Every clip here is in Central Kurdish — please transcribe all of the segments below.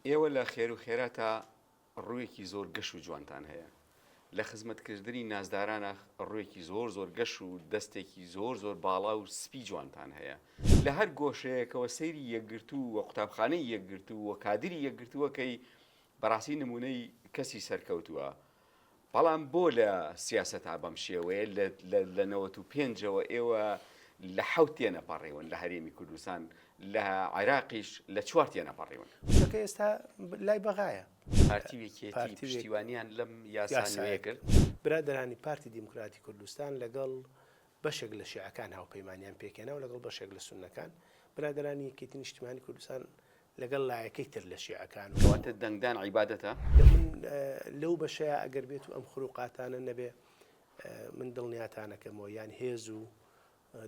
ئێوە لە خێر و خێراتا ڕوویەکی زۆر گەش و جوانتان هەیە. لە خزمەتکردنی نازدارانا ڕوویەکی زۆر زۆر گەش و دەستێکی زۆر زۆر باڵا و سپی جوانتان هەیە. لە هەر گۆشەیەکەوە سەیری یەکگرتوو و قوتابخانەی یەکگرتوو و کادری یەکگرتووەکەی بەڕاستی نموونەی کەسی سەرکەوتووە. بەڵام بۆ لە سیاسەتا بەم شێوەیە لە لە نەوەت و پێنجەوە ئێوە لە حەوت تێنەپەڕیون لە هەرێمی کوردستان لە عێراقیش لە چوار تێنەپەڕیون. وشەکە ئێستا لای بەغایە. پارتی و یەکێتی پشتیوانیان لەم یاسا نوێیە کرد. برادەرانی پارتی دیموکراتی کوردستان لەگەڵ بەشێک لە شیعەکان هاوپەیمانیان پێکهێنا و لەگەڵ بەشێک لە سوننەکان، برادەرانی یەکێتی نیشتیمانی کوردستان لەگەڵ لایەکەی تر لە شیعەکان و. کەواتە دەنگدان عیبادەتە؟ من لەو بەشەیا ئەگەر بێت و ئەم خروقاتانە نەبێ من دڵنیاتانەکەمەوە یان هێز و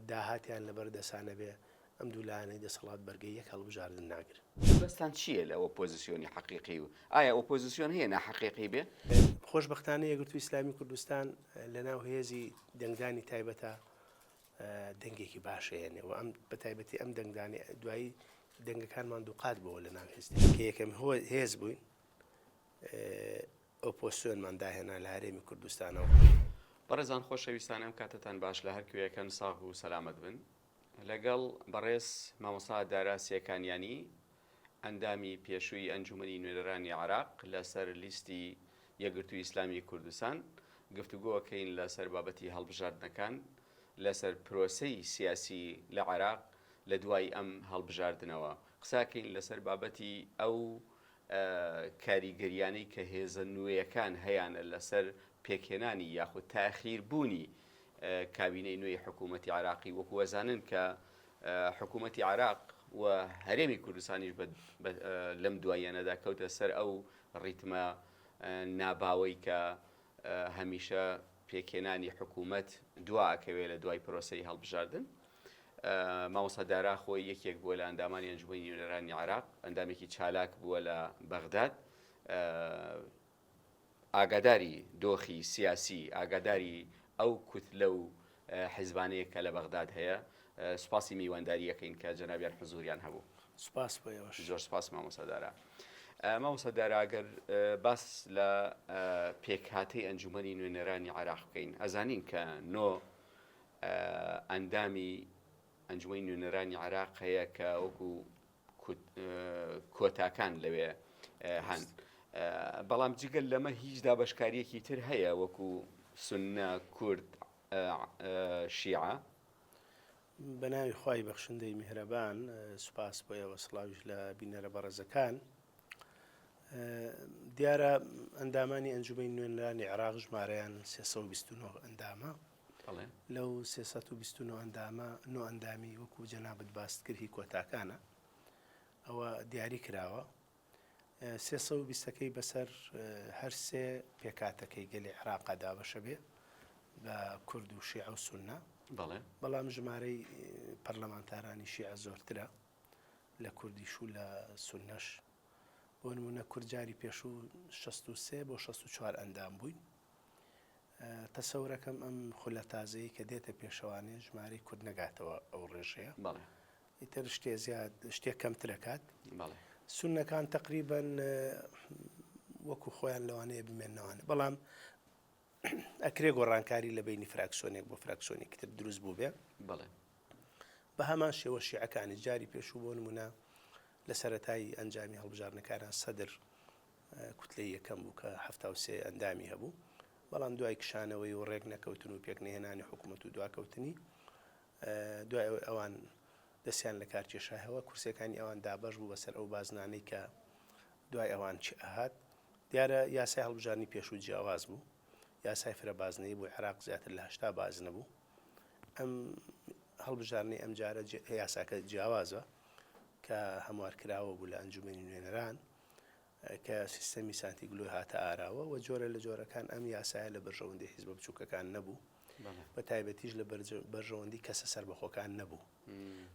داهاتیان لەبەر دەسا نەبێ ئەم دوو لایەنەی دەسەڵات بەرگەی یەک هەڵبژاردن ناگرن. مەبەستان چییە لە ئۆپۆزسیۆنی حەقیقی و ئایا ئۆپۆزسیۆن هەیە ناحەقیقی بێ؟ خۆشبەختانە یەکگرتووی ئیسلامی کوردستان لەناو هێزی دەنگدانی تایبەتە دەنگێکی باش ئەیەنێ و ئەم بە تایبەتی ئەم دەنگدانی دوایی دەنگەکانمان دووقات بۆوە لە ناو هێز کە یەکەم هێز بووین ئۆپۆسیۆنمان داهێنا لە هەرێمی کوردستانەوە. بەڕێزان خۆشەویستان ئەم کاتەتان باش لە هەر کوێیەکەن ساغ و سەلامەت بن لەگەڵ بەڕێز مامۆستا دارا سێکانیانی ئەندامی پێشووی ئەنجومەنی نوێنەرانی عێراق لەسەر لیستی یەکگرتووی ئیسلامی کوردستان گفتوگۆ ئەکەین لەسەر بابەتی هەڵبژاردنەکان لەسەر پرۆسەی سیاسی لە عێراق لە دوای ئەم هەڵبژاردنەوە قساکەین لەسەر بابەتی ئەو کاریگەریانەی کە هێزە نوێیەکان هەیانە لەسەر پێکهێنانی یاخود تاخیر بوونی کابینەی نوێی حکوومەتی عراقی وەکو وەزانن کە حکوومەتی عراق و هەرێمی کوردستانیش لەم دواییانەدا کەوتە سەر ئەو ڕیتمە ناباوەی کە هەمیشە پێکهێنانی حکوومەت دوا ئەکەوێ لە دوای پرۆسەی هەڵبژاردن. مامۆستا دارا خۆی یەکێک بووە لە ئەندامانی ئەنجومەنی نوێنەرانی عێراق، ئەندامێکی چالاک بووە لە بەغداد، ئاگاداری دۆخی سیاسی، ئاگاداری ئەو کوتلە و حیزبانەیە کە لە بەغداد هەیە. سوپاسی میوانداری ئەکەین کە جەنابیان حزوریان هەبوو. سوپاس بۆ ئێوەش. زۆر سوپاس مامۆستا دارا. مامۆستا دارا ئەگەر باس لە پێکهاتەی ئەنجومەنی نوێنەرانی عێراق بکەین، ئەزانین کە نۆ ئەندامی ئەنجومەنی نوێنەرانی عێراق هەیە کە وەکو کۆتاکان لەوێ هەن. بەڵام جگەل لەمە هیچ دابەشکاریەکی تر هەیە وەکو سنە کورد شیعە؟ بە ناوی خوای بەخشندەی میهرەبان سوپاس بۆ ئێوە سڵاویش لە بینەرە بەڕێزەکان دیارە ئەندامانی ئەنجومەی نوێنرانی عێراق ژمارەیان 329 ئەندامە لەو 329 ئەندامە نۆ ئەندامی وەکو جەنابت باست کرد هی کۆتاکانە ئەوە دیاری کراوە 320 ەکەی بەسەر هەر سێ پێکاتەکەی گەلی عێراقا دابەشە بێ بە کورد و شیعە و سوننە بەڵام ژمارەی پەرلەمانتارانی شیعە زۆرترە لە کوردیش و لە سوننەش بۆ نمونە کورد جاری پێشوو 63 بۆ 64 ئەندام بووین تەسەورەکەم ئەم خولە تازەیە کە دێتە پێشەوانێ ژمارەی کورد نەگاتەوە ئەو ڕێژەیە ئیتر شتێ زیاد شتێک کەمتر ئەکات. بەڵێ. سوننەکان تەقریبەن وەکو خۆیان لەوانەیە بمێننەوانە بەڵام ئەکرێ گۆڕانکاری لە بینی فراکسیۆنێک بۆ فراکسیۆنێکی تر دروست بوو بێ. بەڵێ. بە هەمان شێوە شیعەکانی جاری پێشوو بۆ نمونە لە سەرەتای ئەنجامی هەڵبژاردنەکانە سەدر کوتلەی یەکەم بوو کە 73 ئەندامی هەبوو بەڵام دوای کشانەوەی و ڕێک نەکەوتن و پێک نەهێنانی حکوومەت و دواکەوتنی دوای ئەوەی ئەوان دەستیان لە کار کێشایەوە، کورسیەکانی ئەوان دابەش بوو بەسەر ئەو بازنانەی کە دوای ئەوان چ ئەهات. دیارە یاسای هەڵبژاردنی پێشوو جیاواز بوو، یاسای فرە بازنەیی بوو، عێراق زیاتر لە 80 بازنە بوو. ئەم هەڵبژاردنەی ئەمجارە یاساکە جیاوازە کە هەموارکراوە بوو لە ئەنجومەنی نوێنەران. کە سیستەمی سانتیگلۆی هاتە ئاراوە و جۆرە لە جۆرەکان ئەم یاسایە لە بەرژەوەندی حیزبە بچووکەکان نەبوو بە تایبەتیش لە بەرژەوەندی کەسە سەربەخۆکان نەبوو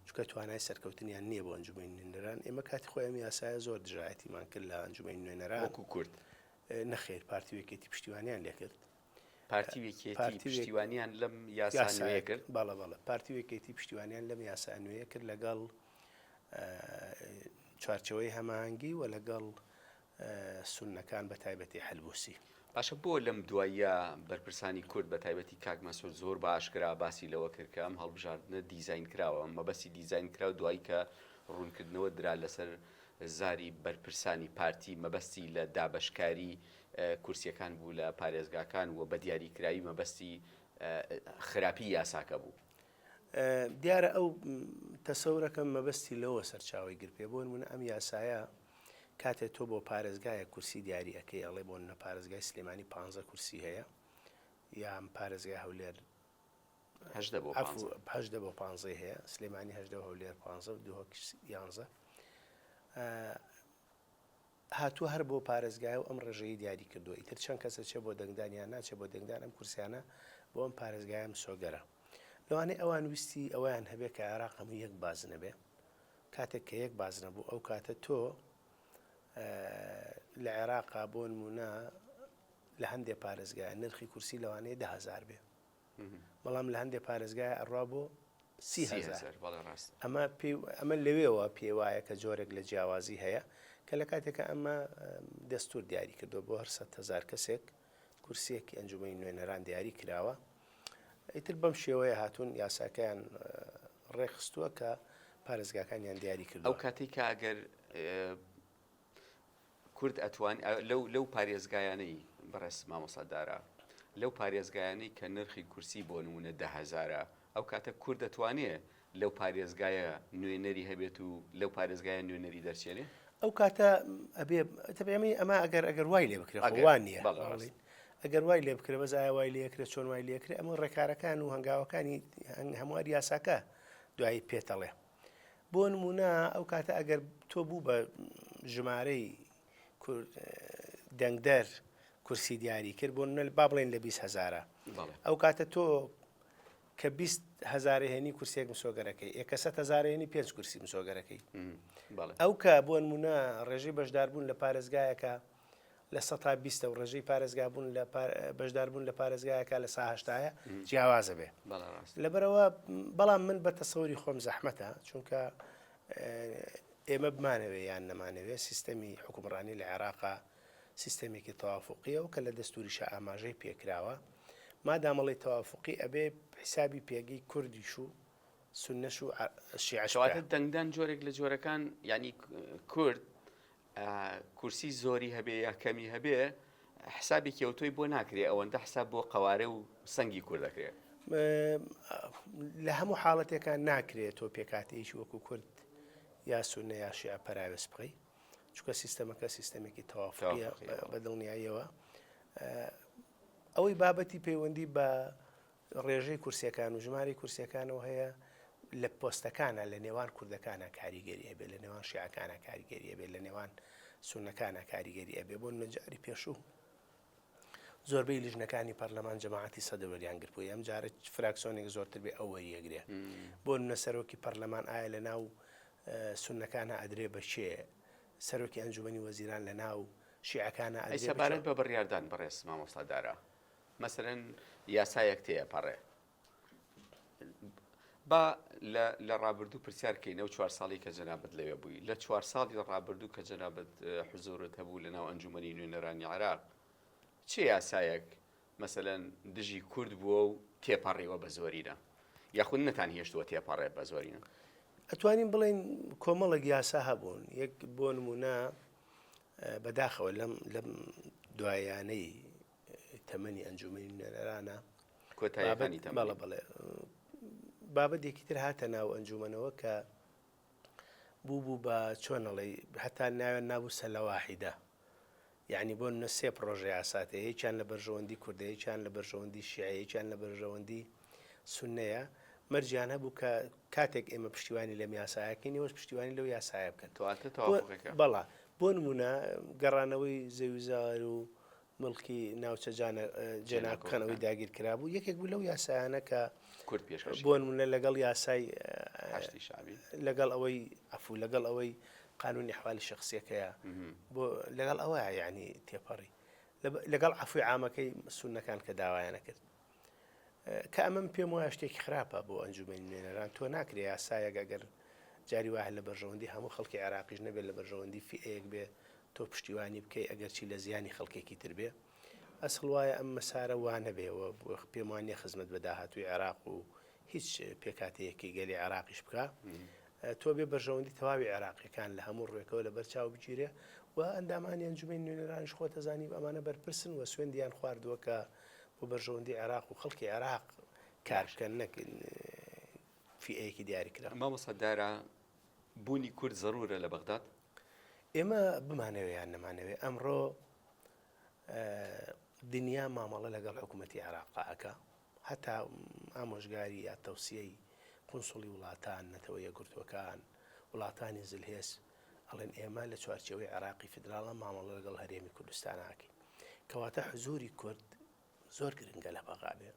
چونکە توانای سەرکەوتنیان نییە بۆ ئەنجومەنی نوێنەران ئێمە کاتی خۆی ئەم یاسایە زۆر دژایەتیمان کرد لە ئەنجومەنی نوێنەران وەکو کورد نەخێر پارتی و یەکێتی پشتیوانیان لێکرد پارتی و یەکێتی پشتیوانیان لەم یاسا نوێیە کرد بەڵێ بەڵێ پارتی و یەکێتی پشتیوانیان لەم یاسا نوێیە کرد لەگەڵ چوارچێوەی هەماهەنگی و لەگەڵ. سوننەکان بە تایبەتی حەلبوسی. باشە بۆ لەم دواییە بەرپرسانی کورد بە تایبەتی کاک مەسعود زۆر بە ئاشکرا باسی لەوە کرد کە ئەم هەڵبژاردنە دیزاین کراوە، مەبەستی دیزاین کراو دوایی کە ڕوونکردنەوە درا لەسەر زاری بەرپرسانی پارتی مەبەستی لە دابەشکاری کورسیەکان بوو لە پارێزگاکان و بە دیاریکراوی مەبەستی خراپی یاساکە بوو. دیارە ئەو تەسەورەکەم مەبەستی لەوە سەرچاوەی گرت بۆ نمونە ئەم یاسایە کاتێ تۆ بۆ پارێزگایەک کورسی دیاری ئەکەی ئەڵێ بۆ نمونە پارێزگای سلێمانی پانزە کورسی هەیە یان پارێزگای هەولێر هەژدە بۆ عەفو هەژدە بۆ پانزەی هەیە سلێمانی هەژدە و هەولێر پانزە و دهۆک یانزە هاتووە هەر بۆ پارێزگای و ئەم ڕێژەیە دیاری کردووە ئیتر چەند کەسە چێ بۆ دەنگدان یان ناچێ بۆ دەنگدان ئەم کورسیانە بۆ ئەم پارێزگایە مسۆگەرە لەوانەیە ئەوان ویستی ئەوەیان هەبێ کە عێراق هەموو یەک بازنە بێ کاتێک کە یەک بازنە بوو ئەو کاتە تۆ لە عێراقا بۆ نمونە لە هەندێ پارێزگا نرخی کورسی لەوانەیە دههزار بێ بەڵام لە هەندێ پارێزگای ئەڕوا بۆ 30هزار ئەمە ئەمە لەوێوە پێوایە کە جۆرێک لە جیاوازی هەیە کە لە کاتێکە ئەمە دەستور دیاری کردو بۆ هەر هزار کەسێک کورسیەکی ئەنجومەنی نوێنەران دیاری کراوە ئیتر بەم شێوەیە هاتوون یاساکەیان ڕێکخستووە کە پارێزگاکانیان دیاری کردووە. ئەو کاتەی کە ئەگەر کورد ئەتوان لەو لەو پارێزگایانەی بەڕێز مامۆستا دارا لەو پارێزگایانەی کە نرخی کورسی بۆ نمونە دە هەزارە ئەو کاتە کورد دەتوانێ لەو پارێزگایە نوێنەری هەبێت و لەو پارێزگایە نوێنەری دەرچێنێ؟ ئەو کاتە ئەبێ تەبعی ئەمە ئەگەر ئەگەر وای لێ بکرێ خۆ وا نییە بەڵێ ڕاست. ئەگەر وای لێ بکرێ بەس ئایا وای لێ کرێ چۆن وای لێ کرێ ئەمە ڕێکارەکان و هەنگاوەکانی هەموار یاساکە دوایی پێتەڵێ بۆ نمونە ئەو کاتە ئەگەر تۆ بوو بە ژمارەی دەنگدەر کورسی دیاری کرد بۆ نمونە با بڵێن لە 20 هەزارە ئەو کاتە تۆ کە 20 هەزارە هێنی کورسێک مسۆگەرەکەی ئێ کە 100 هەزارە هێنی پێنج کورسی مسۆگەرەکەی ئەو کە بۆ نمونە ڕێژەی بەشداربوون لە پارێزگایەکە لە سەتا بیستە و ڕێژەی پارێزگابوون لە بەشداربوون لە پارێزگایەکە لە سا هەشتایە جیاوازە بێ لەبەرەوە بەڵام من بە تەسەوری خۆم زەحمەتە چونکە ئێمە بمانەوێ یان نەمانەوێ سیستەمی حکومڕانی لە عێراقا سیستەمێکی تەوافقیە و کە لە دەستوریشە ئاماژەی پێکراوە مادامەڵی تەوافقی ئەبێ حسابی پێگەی کوردیش و سونەش و شیعەش کەواتە دەنگدان جۆرێک لە جۆرەکان یعنی کورد کورسی زۆری هەبێ یا کەمی هەبێ حسابێکی ئەوتۆی بۆ ناکرێ ئەوەندە حساب بۆ قەوارە و سەنگی کورد دەکرێ. لە هەموو حاڵەتێکان ناکرێت تۆ پێکاتەیەکی وەکو کورد یا سونە یا شیعە پەراوێز بخەی چونکە سیستەمەکە سیستەمێکی تەوافقیە بە دڵنیاییەوە ئەوەی بابەتی پەیوەندی بە ڕێژەی کورسیەکان و ژمارەی کورسیەکانەوە هەیە لە پۆستەکانە لە نێوان کوردەکانە کاریگەری هەبێت لە نێوان شیعەکانە کاریگەری هەبێت لە نێوان سونەکانە کاریگەری ئەبێ بۆ نەجاری پێشوو زۆربەی لیژنەکانی پەرلەمان جەماعەتی سەدر وەریان گرتبوو ئەم جارە فراکسۆنێک زۆرتر بێ ئەو وەریەگرێ بۆ نمونە سەرۆکی پەرلەمان ئایا لە ناو سونەکانە ئەدرێ بە کێ سەرۆکی ئەنجومەنی وەزیران لە ناو شیعەکانە ئەی سەبارەت بە بڕیاردان بەڕێز مامۆستا دارا مەسەلەن یاسایەک تێئەپەڕێ با لە ڕابردوو پرسیار کەین ئەو چوار ساڵی کە جەنابت لەوێ بووی لە چوار ساڵی ڕابردوو کە جەنابت حزورت هەبوو لە ناو ئەنجومەنی نوێنەرانی عێراق چه یاسایەک مەسەلەن دژی کورد بووە و تێپەڕیوە بە زۆرینە یاخود نەتان هێشتووە تێپەڕێ بە زۆرینە؟ ئەتوانین بڵێین کۆمەڵێک یاسا هەبوون یەک بۆ نمونە بەداخەوە لەم لەم دوایانەی تەمەنی ئەنجومەنی نوێنەرانە کۆتایەکانی تەمەنی. بەڵێ بەڵێ بابەتێکی تر هاتە ناو ئەنجومەنەوە کە بوو بوو بە چۆن ئەڵێی هەتا ناویان نابوو سەلەواحیدە یعنی بۆ نمونە سێ پڕۆژە یاسات هەیە یەکیان لە بەرژەوەندی کوردە یەکیان لە بەرژەوەندی شیعە یەکیان لە بەرژەوەندی سوننەیە مەرجیان هەبوو کە کاتێک ئێمە پشتیوانی لەم یاسایەکەین ئێوەش پشتیوانی لەو یاسایە بکەن کەواتە تەوافقەکە بەڵا بۆ نمونە گەڕانەوەی زەویوزار و موڵکی ناوچە جێناکۆکەکان ئەوەی داگیر کرابوو یەکێک بوو لەو یاسایانە کە کورد پێشکەشی بۆ نمونە لەگەڵ یاسای حەشدی شەعبی لەگەڵ ئەوەی عەفو لەگەڵ ئەوەی قانونی ئەحوالی شەخسیەکەیە بۆ لەگەڵ ئەوە یعنی تێپەڕی لەگەڵ عەفوی عامەکەی سوننەکان کە داوایانە کرد کە ئەمەم پێم وایە شتێکی خراپە بۆ ئەنجومەنی نوێنەران تۆ ناکرێ یاسایەک ئەگەر جاری وایە لە بەرژەوەندی هەموو خەڵکی عێراقیش نەبێت لە بەرژەوەندی فیئەیەک بێ. تۆ پشتیوانی بکەی ئەگەرچی لە زیانی خەڵکێکی تر بێ. ئەسڵ وایە ئەم مەسارە وا نەبێ و پێم وا نییە خزمەت بە داهاتووی عێراق و هیچ پێکهاتەیەکی گەلی عێراقیش بکا. تۆ بێ بەرژەوەندی تەواوی عێراقیەکان لە هەموو ڕوێکەوە لەبەر چاو بگیرێ و ئەندامانی ئەنجومەنی نوێنەرانیش خۆت ئەزانی ئەمانە بەرپرسن و سوێندیان خواردووە کە بۆ بەرژەوەندی عێراق و خەڵکی عێراق کار بکەن نەک فیئەیەکی دیاریکراو. مامۆستا دارا بوونی کورد زەرورە لە بەغداد؟ ئێمە بمانەوێ یان نەمانەوێ ئەمڕۆ دنیا مامەڵە لەگەڵ حکوومەتی عێراقا ئەکا هەتا ئامۆژگاری یا تەوسیەی قونسوڵی وڵاتان، نەتەوە یەکگرتووەکان، وڵاتانی زلهێز ئەڵێن ئێمە لە چوارچێوەی عێراقی فیدراڵە مامەڵە لەگەڵ هەرێمی کوردستان ئاکەین. کەواتە حزوری کورد زۆر گرنگە لە بەغا بێ.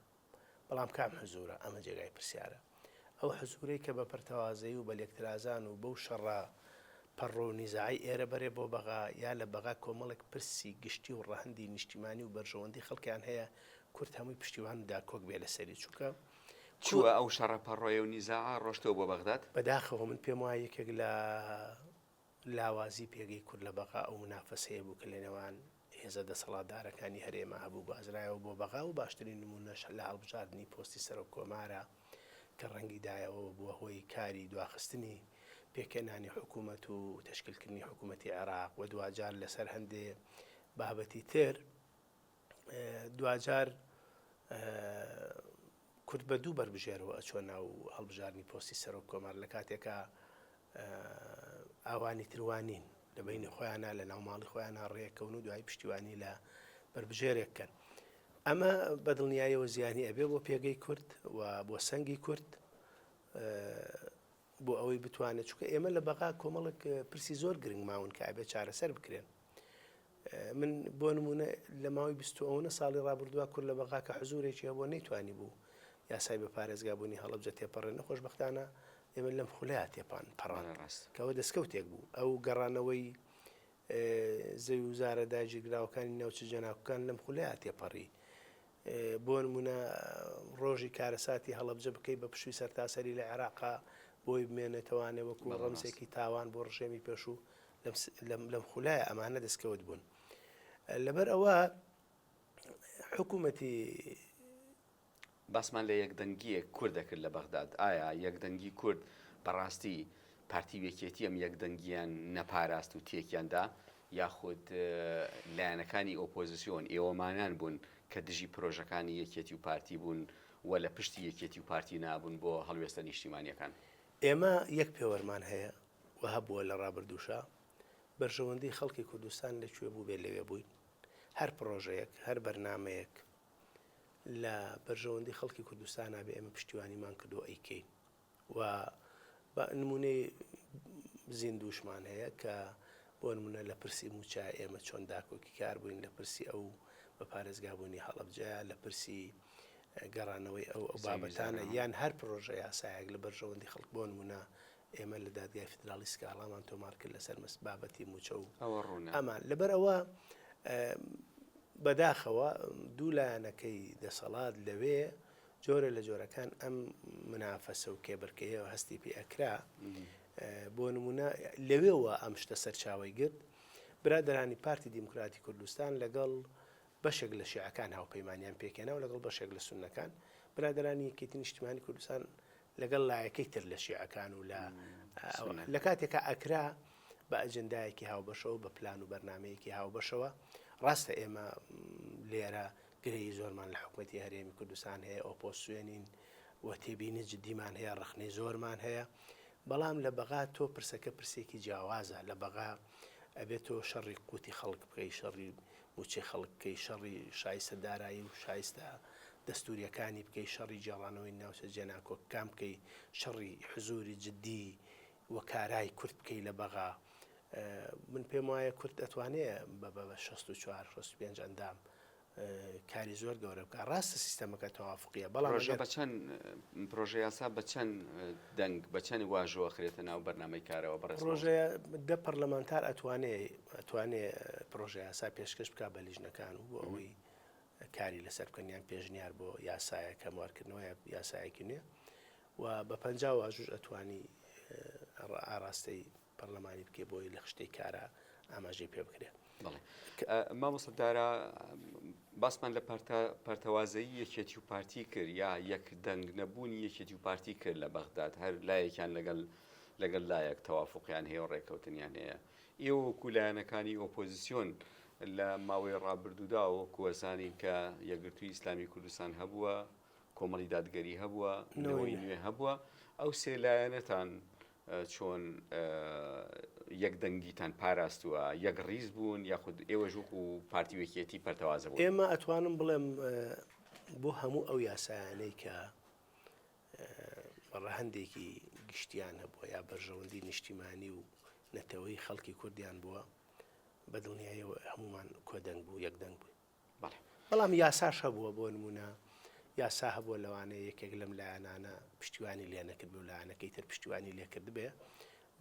بەڵام کام حزوورە؟ ئەمە جێگای پرسیارە. ئەو حزوورەی کە بە پەرتەوازەیی و بە لێکترازان و بەو شەڕە پەڕۆ و نیزاعەی ئێرە بەرێ بۆ بەغا یا لە بەغا کۆمەڵێک پرسی گشتی و ڕەهەندی نیشتیمانی و بەرژەوەندی خەڵکیان هەیە کورد هەمووی پشتیوان و داکۆک بێ لەسەری چونکە چووە ئەو شەڕە پەڕۆیە و نیزاعە ڕۆشتەوە بۆ بەغداد؟ بەداخەوە من پێم وایە یەکێک لە لاوازی پێگەی کورد لە بەغا ئەو مونافەسەیە بوو کە لە نێوان هێزە دەسەڵاتدارەکانی هەرێما هەبوو گوازرایەوە بۆ بەغا و باشترین نموونەش لە هەڵبژاردنی پۆستی سەرۆک کۆمارە کە ڕەنگی دایەوە و بووە هۆی کاری دواخستنی پێکهێنانی حکوومەت و تەشکیلکردنی حکوومەتی عێراق و دواجار لەسەر هەندێ بابەتی تر دواجار کورد بە دوو بەربژێرەوە ئەچوە ناو هەڵبژاردنی پۆستی سەرۆک کۆمار لە کاتێکا ئاوانی تر وا نین لە بەینی خۆیانە لە ناو ماڵی خۆیانە ڕێکەون و دوای پشتیوانی لە بەربژێرێک کەن ئەمە بە دڵنیایەوە زیانی ئەبێ بۆ پێگەی کورد و بۆ سەنگی کورد بۆ ئەوەی بتوانێت چونکە ئێمە لە بەغا کۆمەڵک پرسی زۆر گرنگ ماون کە ئەبێ چارەسەر بکرێن من بۆ نمونە لە ماوەی بیست و ئەوەنە ساڵی ڕابردووە کورد لە بەغا کە حزورێکی هەبووە نەیتوانی بوو یاسای بە پارێزگابوونی هەڵەبجە تێپەڕێنێ خۆشبەختانە ئێمە لەم خولەیا تێپان پەڕاند ڕاست کەەوە دەستکەوتێک بوو ئەو گەڕانەوەی زەوی و زارە داگیرکراوەکانی ناوچە جێناکۆکان لەم خولەیا تێپەڕی بۆ نمونە ڕۆژی کارەساتی هەڵەبجە بکەی بە پشووی سەرتاسەری لە عێراقا بۆی بمێنێتەوانێ وەکو ڕەمزێکی تاوان بۆ ڕژێمی پێشوو لەم خولایە ئەمانە دەستکەوت بوون لەبەر ئەوە حکوومەتی باسمان لە یەکدەنگییەک کورد دەکرد لە بەغداد، ئایا یەکدەنگی کورد بەڕاستی پارتی و یەکێتی ئەم یەکدەنگییان نەپاراست و تێکیان دا یاخود لایەنەکانی ئۆپۆزسیۆن ئێوەمانان بوون کە دژی پرۆژەکانی یەکێتی و پارتی بوون و لە پشتی یەکێتی و پارتی نابوون بۆ هەڵوێستە نیشتیمانییەکان؟ ئێمە یەک پێوەرمان هەیە و هەبووە لە ڕابردووشا، بەرژەوەندی خەڵکی کوردستان لە کوێ بووبێ لەوێ بووین. هەر پڕۆژەیەک، هەر بەرنامەیەک لە بەرژەوەندی خەڵکی کوردستانا بێ ئێمە پشتیوانیمان کردووە ئەیکەین و بە نمونەی زیندوشمان هەیە کە بۆ نمونە لە پرسی موچە ئێمە چۆن داکۆکی کار بووین لە پرسی ئەو بە پارێزگابوونی هەڵەبجەیە لە پرسی گەڕانەوەی ئەو ئەو بابەتانە یان هەر پرۆژە یاسایەک لە بەرژەوەندی خەڵک بۆ نمونە ئێمە لە دادگای فیدراڵی سکاڵامان تۆمار کرد لەسەر مەس بابەتی موچە و ئەوە ڕوونە. ئەمان لەبەر ئەوە بەداخەوە دوو لایەنەکەی دەسەڵات لەوێ جۆرە لە جۆرەکان ئەم منافەسە و کێبرکەیەوە هەستی پێ ئەکرا بۆ نمونە لەوێوە ئەم شتە سەرچاوەی گرت برادرانی پارتی دیموکراتی کوردستان لەگەڵ بەشێک لە شیعەکان هاوپەیمانیان پێکهێنا و لەگەڵ بەشێک لە سوننەکان، برادەرانی یەکێتی نیشتیمانی کوردستان لەگەڵ لایەکەی تر لە شیعەکان و لە لە کاتێکا ئەکرا بە ئەجندایەکی هاوبەشەوە بە پلان و بەرنمەیەکی هاوبەشەوە ڕاستە ئێمە لێرە گرەی زۆرمان لە حکوومەتی هەرێمی کوردستان هەیە ئۆپۆسیۆنین و تێبینی جدیمان هەیە ڕخنەی زۆرمان هەیە بەڵام لە بەغا تۆ پرسەکە پرسێکی جیاوازە لە بەغا ئەبێت تۆ شەڕی قوتی خەڵک بکەی شەڕی مووچەی خەڵک بکەی، شەڕی شایستە دارایی و شایستە دەستوورییەکانی بکەی، شەڕی گێڕانەوەی ناوچە جێناکۆکەکان بکەی، شەڕی حزووری جددی و کارای کورد بکەی لە بەغا. من پێم وایە کورد ئەتوانێ بە 64، 65 ئەندام کاری زۆر گەورە بکە ڕاستە سیستەمەکە تەوافقیە بەڵام پرۆژە بە چەند پرۆژە یاسا بە چەند دەنگ بە چەند واژۆ خرێتە ناو بەرنامەی کارەوە بەڕێز پرۆژە دە پەرلەمانتار ئەتوانێ ئەتوانێ پرۆژە یاسا پێشکەش بک بە لیژنەکان و بۆ ئەوەی کاری لەسەر بکەن یان پێشنیار بۆ یاسایە کەموارکردنەوە یاسایەکی نوێ و بە پ واژوش ئەتوانی ئاراستەی پەرلەمانی بکەی بۆی لە خشتەی کارا. ئاماژەی پێ بکرێ. بەڵێ مامۆستا دارا باسمان لە پەرتەوازەیی یەکێتی و پارتی کرد یا یەک دەنگ نەبوونی یەکێتی و پارتی کرد لە بەغداد هەر لایەکیان لەگەڵ لەگەڵ لایەک تەوافقیان هەیە و ڕێککەوتنیان هەیە ئێوە وەکو لایەنەکانی ئۆپۆزیسیۆن لە ماوەی ڕابردوودا وەکو ئەزانین کە یەکگرتووی ئیسلامی کوردستان هەبووە کۆمەڵی دادگەری هەبووە نەوەی نوێ هەبووە ئەو سێ لایەنەتان چۆن یەک دەنگیتان پاراستووە یەک ڕیز بوون یاخود ئێوەش وەکو پارتی و یەکێتی پەرتەوازە بوون؟ ئێمە ئەتوانم بڵێم بۆ هەموو ئەو یاسایانەی کە ڕەهەندێکی گشتیان هەبووە یا بەرژەوەندی نیشتیمانی و نەتەوەی خەڵکی کوردیان بووە بە دڵنیایەوە هەمومان کۆدەنگ بوو یەکدەنگ بووین. بەڵێ. بەڵام یاساش هەبووە بۆ نموونە یاسا هەبووە لەوانەیە یەکێک لەم لایەنانە پشتیوانی لێ نەکردبێ و لایەنەکەی تر پشتیوانی لێ کردبێ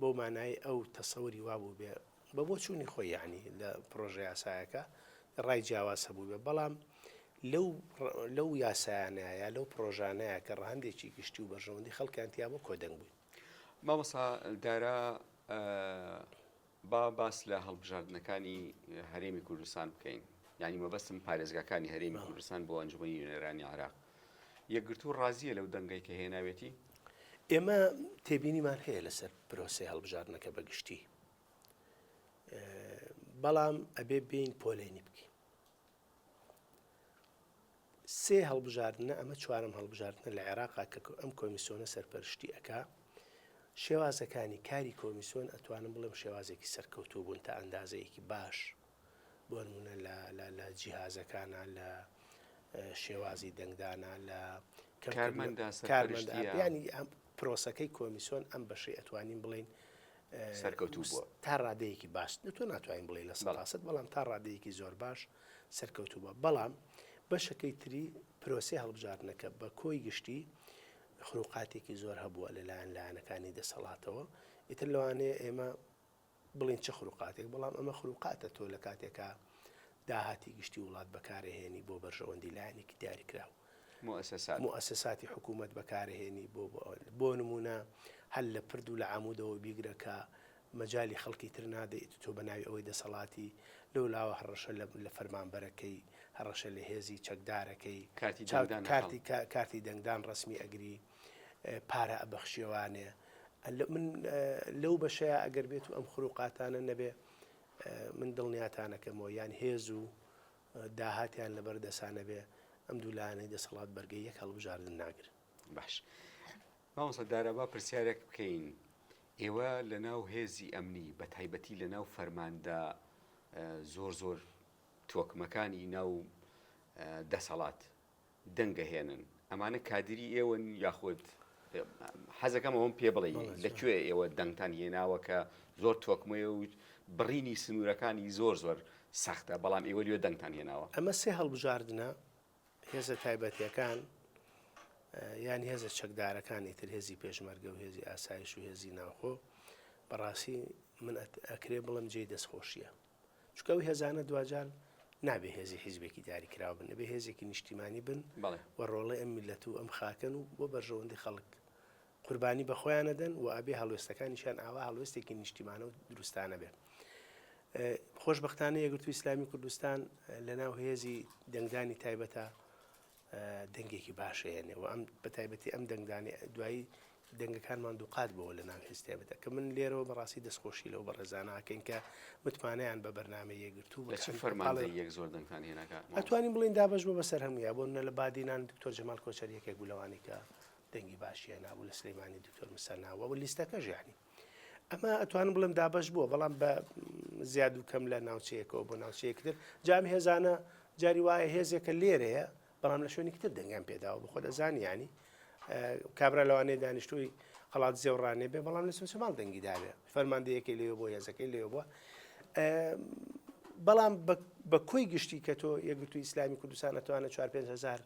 بەو مانای ئەو تەسەوری وا بووبێ بە بۆچوونی خۆی یانی لە پرۆژە یاسایەکە ڕای جیاواز هەبووبێ بەڵام لەو لەو یاسایانەیە یا لەو پرۆژانەیە کە ڕەهەندێکی گشتی و بەرژەوەندی خەڵکیان تیا بوو کۆدەنگ بووین. مامۆستا دارا با باس لە هەڵبژاردنەکانی هەرێمی کوردستان بکەین یانی مەبەستم پارێزگاکانی هەرێمی کوردستان بۆ ئەنجومەنی نوێنەرانی عێراق یەکگرتوو ڕازیە لەو دەنگەی کە هێناوێتی؟ ئێمە تێبینیمان هەیە لەسەر پرۆسەی هەڵبژاردنەکە بە گشتی بەڵام ئەبێ بین پۆلێنی بکەین سێ هەڵبژاردنە، ئەمە چوارەم هەڵبژاردنە لە عێراقا کە ئەم کۆمیسۆنە سەرپەرشتی ئەکا، شێوازەکانی کاری کۆمیسۆن ئەتوانم بڵێم شێوازێکی سەرکەوتوو بوون تا ئەندازەیەکی باش بۆ نمونە لە لە لە جیهازەکانە لە شێوازی دەنگدانە لە کارمەندە سەرپەرشتیە ینی ئەم پرۆسەکەی کۆمیسۆن ئەم بەشەی ئەتوانین بڵین سەرکەوتوو بووە تا ڕادەیەکی باش تۆ ناتوانین بڵێ لە سەد بەڵام تا ڕادەیەکی زۆر باش سەرکەوتوو بووە، بەڵام بەشەکەی تری پرۆسەی هەڵبژاردنەکە بە کۆی گشتی خروقاتێکی زۆر هەبووە لەلایەن لایەنەکانی دەسەڵاتەوە، ئیتر لەوانەیە ئێمە بڵێین چ خروقاتێک، بەڵام ئەمە خروقاتە تۆ لە کاتێکا داهاتی گشتی وڵات بەکارەهێنی بۆ بەرژەوەندی لایەنێکی دیاریکراو. موئەسەسات. موئەسەساتی حکوومەت بەکارەهێنی بۆ بۆ نموونە هەر لە پرد و لە عەموودەوە بیگرە کە مەجالی خەڵکی تر نادەیت تۆ بە ناوی ئەوەی دەسەڵاتی لەو لاوە هەڕەشە لە لە فەرمانبەرەکەی هەڕەشە لە هێزی چەکدارەکەی کارتی دەنگدان کارتی کارتی دەنگدان ڕەسمی ئەگری پارە ئەبەخشیەوانێ من لەو بەشەیە ئەگەر بێت و ئەم خروقاتانە نەبێ من دڵنیاتانەکەمەوە یان هێز و داهاتیان لەبەر دەسا نەبێ ئەم دوو لایەنەی دەسەڵات بەرگەی یەک هەڵبژاردن ناگرن. باش مامۆستا دارا با پرسیارێک بکەین ئێوە لە ناو هێزی ئەمنی بە تایبەتی لە ناو فەرماندە زۆر زۆر تۆکمەکانی ناو دەسەڵات دەنگەهێنن ئەمانە کادری ئێوەن یاخود حەزەکەم ئەوەم پێ بڵێ لە کوێ ئێوە دەنگتان هێناوە کە زۆر تۆکمەیە و بڕینی سنوورەکانی زۆر زۆر سەختە بەڵام ئێوە لێ دەنگتان هێناوە. ئەمە سێ هەڵبژاردنە هێزە تایبەتیەکان یان هێزە چەکدارەکان ئیتر هێزی پێشمەرگە و هێزی ئاسایش و هێزی ناوخۆ بەڕاستی من ئەکرێ بڵم جێی دەستخۆشیە چونکە ئەو هێزانە دواجار نابێ هێزی حیزبێکی دیاریکراو بن ئەبێ هێزێکی نیشتیمانی بن و ڕۆڵەی ئەم میللەت و ئەم خاکەن و بۆ بەرژەوەندی خەڵک قوربانی بە خۆیان ئەدەن و ئەبێ هەڵوێستەکانیشیان ئاوا هەڵوێستێکی نیشتیمانە و دروستانە بێ. خۆشبەختانە یەکگرتووی ئیسلامی کوردستان لەناو هێزی دەنگدانی تایبەتە دەنگێکی باش هێنێ و ئەم بە تایبەتی ئەم دەنگدانی دوایی دەنگەکانمان دووقات بەوە لە ناو هێز تایبەتە کە من لێرەوە بەڕاستی دەستخۆشی لەو بەڕێزاناکەین کە متمانەیان بە بەرنامەی یەکگرتوو لە چ فەرماندەیەک زۆر دەنگتان هێناکە ئەتوانین بڵێین دابەش بوو بەسەر هەموویا بۆ نمونە لە بادینان دکتۆر جەمال کۆچەر یەکێک بوو لەوانەی کە دەنگی باشی هێنابوو لە سلەیمانی دکتۆر مسەنا و لیستەکەش یانی ئەمە ئەتوانم بڵێم دابەش بووە بەڵام بە زیاد و کەم لە ناوچەیەکەوە بۆ ناوچەیەک تر جام هێزانە جاری وایە هێزێکە لێرەیە بەڵام لە شوێنێکی تر دەنگیان پێداوە بخۆ دەزانی ینی کابرا لەوانەیە دانیشتووی قەڵات زێوڕانێ بێ بەڵام لە سمسماڵ دەنگی داوێ فەرماندەیەکەی لێ بۆ هێزەکەی لێ بووە بەڵام بە کۆی گشتی کە تۆ یەکگرتووی ئیسلامی کوردستان ئەتوانە 4 هزار